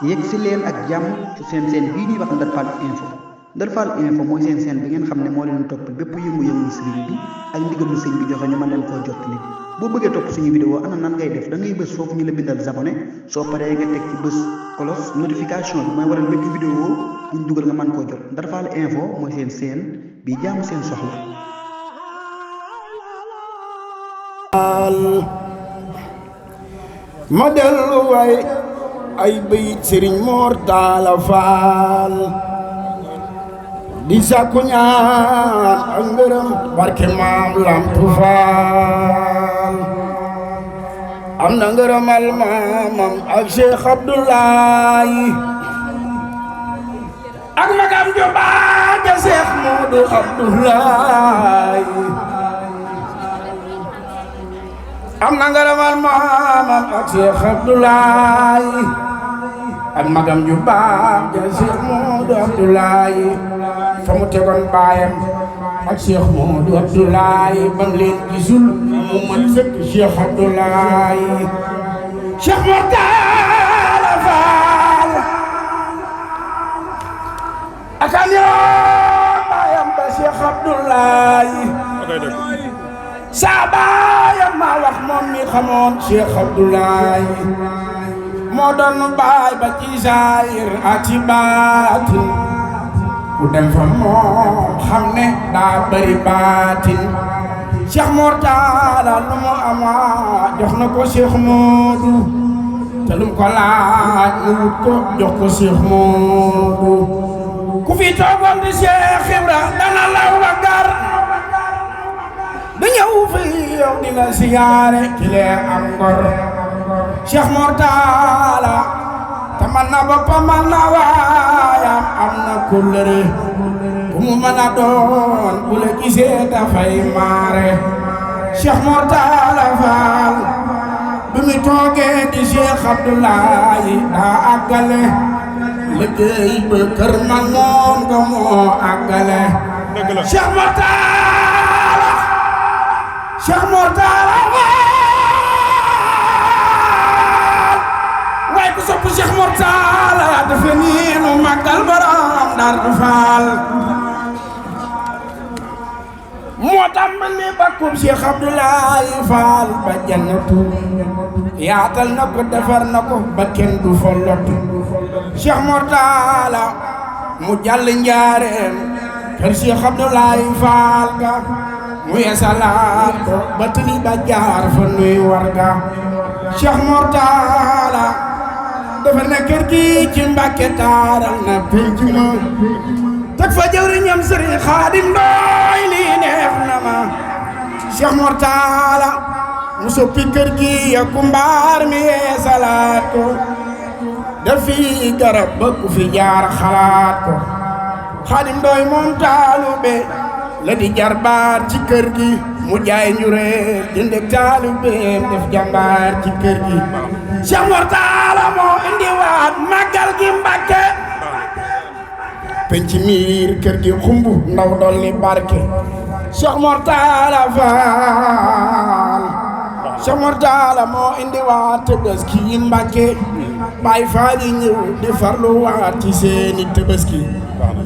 yegg si leen ak jàmm ci seen bii ñuy wax Ndar Fall info Ndar Fall info mooy seen bi ngeen xam ne moo leen topp bépp yëngu-yëngu sëriñ bi ak ndigalu sëriñ bi joxe ñu mën leen koo jottali boo bëggee topp suñu vidéo ana nan ngay def da ngay bës foofu ñu la bindal abonné soo paree nga teg ci bës cloche notification bi mooy waral bépp vidéo buñ dugal nga mën koo jot Ndar Fall info mooy seen bi jaamu seen soxla. ma dellu way ay bayit Sëriñ Mor Talla Fall di sàkku ñaan ak ngërëm barke maam Lamp Fall am na ngërëmal maamam ak Cheikh Abdoulaye ak magam ju baax ja Cheikh Modou Abdoulaye am na ngërëmal maamam ak Cheikh Abdoulaye ak magam ju baax ja Cheikh Modou Abdoulaye fa mu tegoon baayam ak Cheikh Modou Abdoulaye bam leen gisul mu mat sëkk Cheikh Abdoulaye Cheikh Mor Talla Fall ak an yoo baayam ba Cheikh Abdoulaye saa baayam maa wax moom mi xamoon Cheikh Abdoulaye moo doon baay ba ci saayir ak ci baatin ku dem fa moom xam ne daa bari baatin Cheikh Mor Talla lu mu ama jox na ko Cheikh Modou te lu mu ko laaj mu wut ko jox ko Cheikh Modou ku fi toogoon di Cheikh Ibra dana la wagar da ñëw fi yow di la siyaare ki lee am ngor Cheikh Mor Talla te man na boppam man na waayam am na kóllëre bu mu mën a doon bu la gisee dafay maare Cheikh Mor Talla Fall bi mu toogee di Cheikh Abdoulaye daa àggale liggéey ba kër man moom nga moo àggale Cheikh Mor Talla Cheikh Mor Talla waaye ku sopp Cheikh Mor Talla dafa nii nu màggal borom Ndar Fall moo tàmbali bakkum Cheikh Abdoulaye Fall ba jannatu yaatal na ko defar na ko ba kenn du fa lottu Cheikh Mor Talla mu jàll njaareem kër Cheikh Abdoulaye Fall ga mu yesalaat ko ba tëli ba jaar fa nuy warga Cheikh Mor Talla defar na kër gi ci Mbàkke taaral na penc ma teg fa jëwriñam Sëriñ Xaadim Ndooy lii neex na ma Cheikh Mor Talla mu soppi kër gi ak mbaar mi yesalaat ko def fi garab ba ku fi jaar xalaat ko Xaadim Ndooy moom taalube la di jarbaar ci kër gi mu jaay njureel jënd taalubeem def jàmbaar ci kër gi Cheikh Mor Talla moo indiwaat màggal gi Mbàkke penc miir kër gi xumb ndaw dolli barke Cheikh Mor Talla Fall Cheikh Mor Talla moo indiwaat Tabaski yi Mbàkke Baay Faal yi ñëw di farluwaat ci seeni Tabaski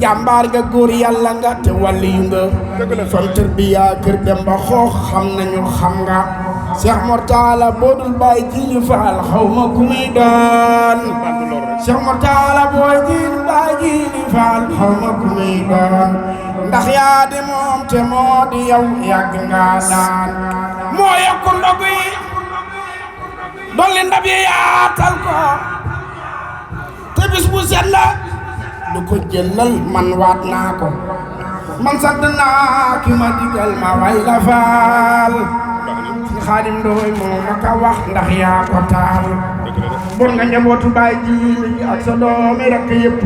jàmbaar nga góor yàlla nga te wàlli yu nga fam tërbiya kër dem ba xoox xam nañu xam nga Cheikh Mor Talla boo dul bàyyi Jiili Faal xaw ma ku muy doon Cheikh Mor Talla booy Jiili bàyyi Jiili Faal xaw ma ku muy doon ndax yaa di moom te moo di yow yàgg nga daan moo yokku ndog yi dolli ndab yi yaatal ko te bis bu set la du ko jëlal man waat naa ko man sant naa ki ma digal ma way la Faal si Xaadim Ndooy moo ma ka wax ndax yaa ko taal bon nga njabootu baay Jiili ak sa doomi rakk yëpp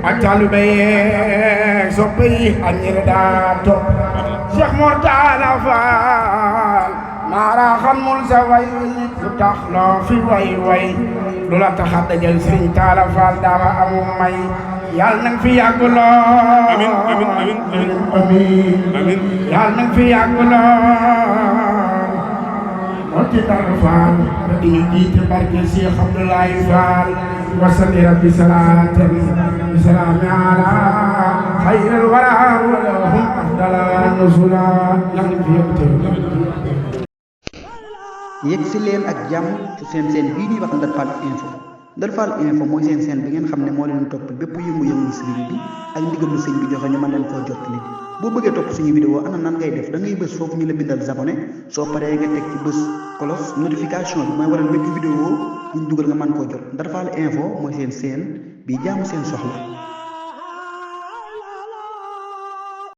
ak taalibe yeek soppe yi ak ñi la daa topp Cheikh Mor Talla Fall maara xamul sa way lu tax loo fi way lu la tax a dajal Sëriñ Talla Fall dama amu may yàlla na nga fi yàgg lool amiin amiin amiin amiin amiin yàlla na nga fi yàgg lool moo ci Ndar Fall di ñu jiite barke Cheikh Abdoulaye Fall وصل ربي صلاة بسلام على خير الورى ولهم أفضل النزلا لم يكتب yegg si leen ak jàmm ci seen bii ñuy wax Ndar Fall info Ndar Fall info mooy seen bi ngeen xam ne moo leen topp bépp yëngu-yëngu sëriñ bi ak ndigal lu sëñ bi joxe ñu mën leen koo jottali boo bëggee topp suñu vidéo ana nan ngay def da ngay bës foofu ñu la bindal abonné soo paree nga teg ci bës cloche notification bi mooy waral bépp vidéo buñ dugal nga mën koo jot Ndar Fall info mooy seen bi jaamu seen soxla